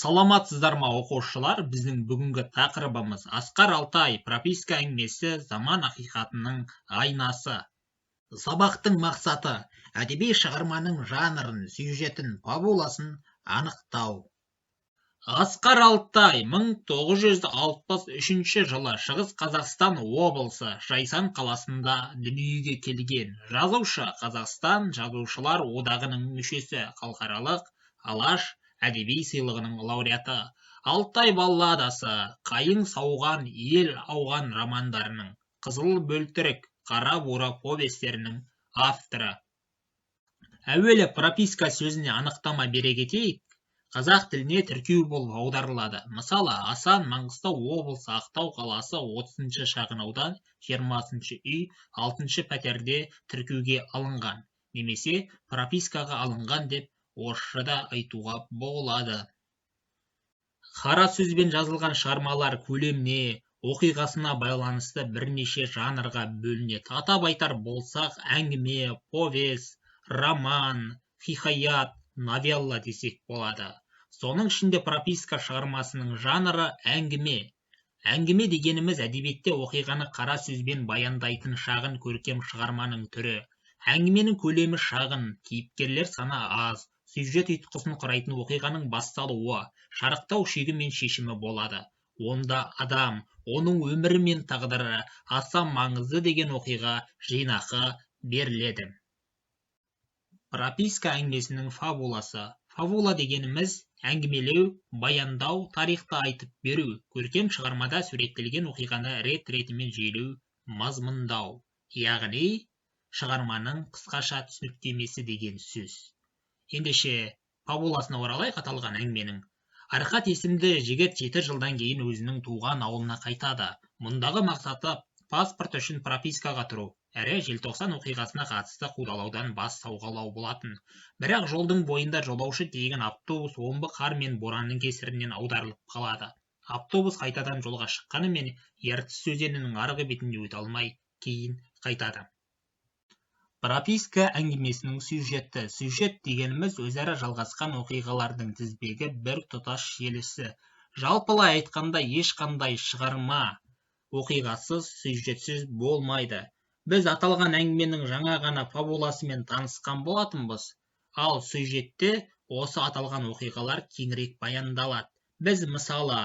Саламатсыздар ма, оқушылар? Біздің бүгінгі тақырыбымыз: Асқар Алтай, «Прописка» әңгімесі, заман ақиқатының айнасы. Сабақтың мақсаты: әдеби шығарманың жанрын, сюжетін, фабуласын анықтау. Асқар Алтай 1963 жылы Шығыс Қазақстан облысы, Жайсаң қаласында дүниеге келген. Жазушы, Қазақстан Жазушылар одағының мүшесі, Халықаралық «Алаш» әдеби сыйлығының лауреаты. «Алтай балладасы», «Қайың сауған ел ауған» романдарының, «Қызыл бөлтірік», «Қара бура» повестерінің авторы. Әуелі «прописка» сөзіне анықтама бере кетейік. Қазақ тіліне тіркеу болып аударылады. Мысалы, Асан Маңғыстау облысы, Ақтау қаласы, 30 шағын аудан, 20 үй, 6 пәтерде тіркеуге алынған немесе пропискаға алынған деп орысша да айтуға болады. Қара сөзбен жазылған шығармалар көлеміне, оқиғасына байланысты бірнеше жанрға бөлінеді. Атап айтар болсақ, әңгіме, повесть, роман, хикаят, новелла десек болады. Соның ішінде «Прописка» шығармасының жанры – әңгіме. Әңгіме дегеніміз – әдебиетте оқиғаны қара сөзбен баяндайтын шағын көркем шығарманың түрі. Әңгіменің көлемі шағын, кейіпкерлер саны аз, сюжет ұйытқысын құрайтын оқиғаның басталуы, шарықтау шегі мен шешімі болады. Онда адам, оның өмірі мен тағдыры аса маңызды деген оқиға жинақы беріледі. «Прописка» әңгімесінің фабуласы. Фабула дегеніміз – әңгімелеу, баяндау, тарихты айтып беру, көркем шығармада суреттелген оқиғаны рет-ретімен жүйелеу, мазмұндау, яғни шығарманың қысқаша түсініктемесі деген сөз. Ендеше, фабуласына оралайық аталған әңгіменің. Арқат есімді жігіт 7 жылдан кейін өзінің туған ауылына қайтады. Мұндағы мақсаты – паспорт үшін пропискаға тұру әрі Желтоқсан оқиғасына қатысты қудалаудан бас сауғалау болатын. Бірақ жолдың бойында жолаушы тиеген автобус омбы қар мен боранның кесірінен аударылып қалады. Автобус қайтадан жолға шыққанымен, Ертіс өзенінің арғы бетіне өте алмай, кейін қайтады. «Прописка» әңгімесінің сюжеті. Сюжет дегеніміз – өзара жалғасқан оқиғалардың тізбегі, бір тұтас желісі. Жалпылай айтқанда, ешқандай шығарма оқиғасыз, сюжетсіз болмайды. Біз аталған әңгіменің жаңа ғана фабуласымен танысқан болатынбыз. Ал сюжетте осы аталған оқиғалар кеңірек баяндалады. Біз, мысалы,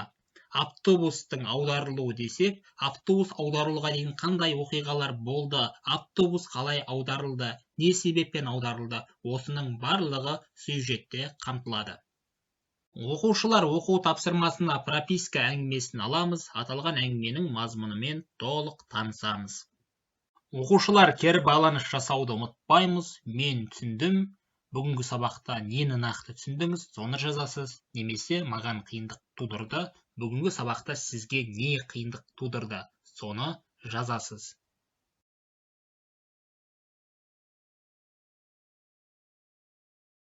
автобустың аударылуы десек, автобус аударылуға дейін қандай оқиғалар болды, автобус қалай аударылды, не себеппен аударылды, осының барлығы сюжетте қамтылады. Оқушылар, оқу тапсырмасына «Прописка» әңгімесін аламыз, аталған әңгіменің мазмұнымен толық танысамыз. Оқушылар, кері байланыс жасауды ұмытпаймыз. «Мен түсіндім», бүгінгі сабақта нені нақты түсіндіңіз, соны жазасыз, немесе «Маған қиындық тудырды», бүгінгі сабақта сізге не қиындық тудырды, соны жазасыз.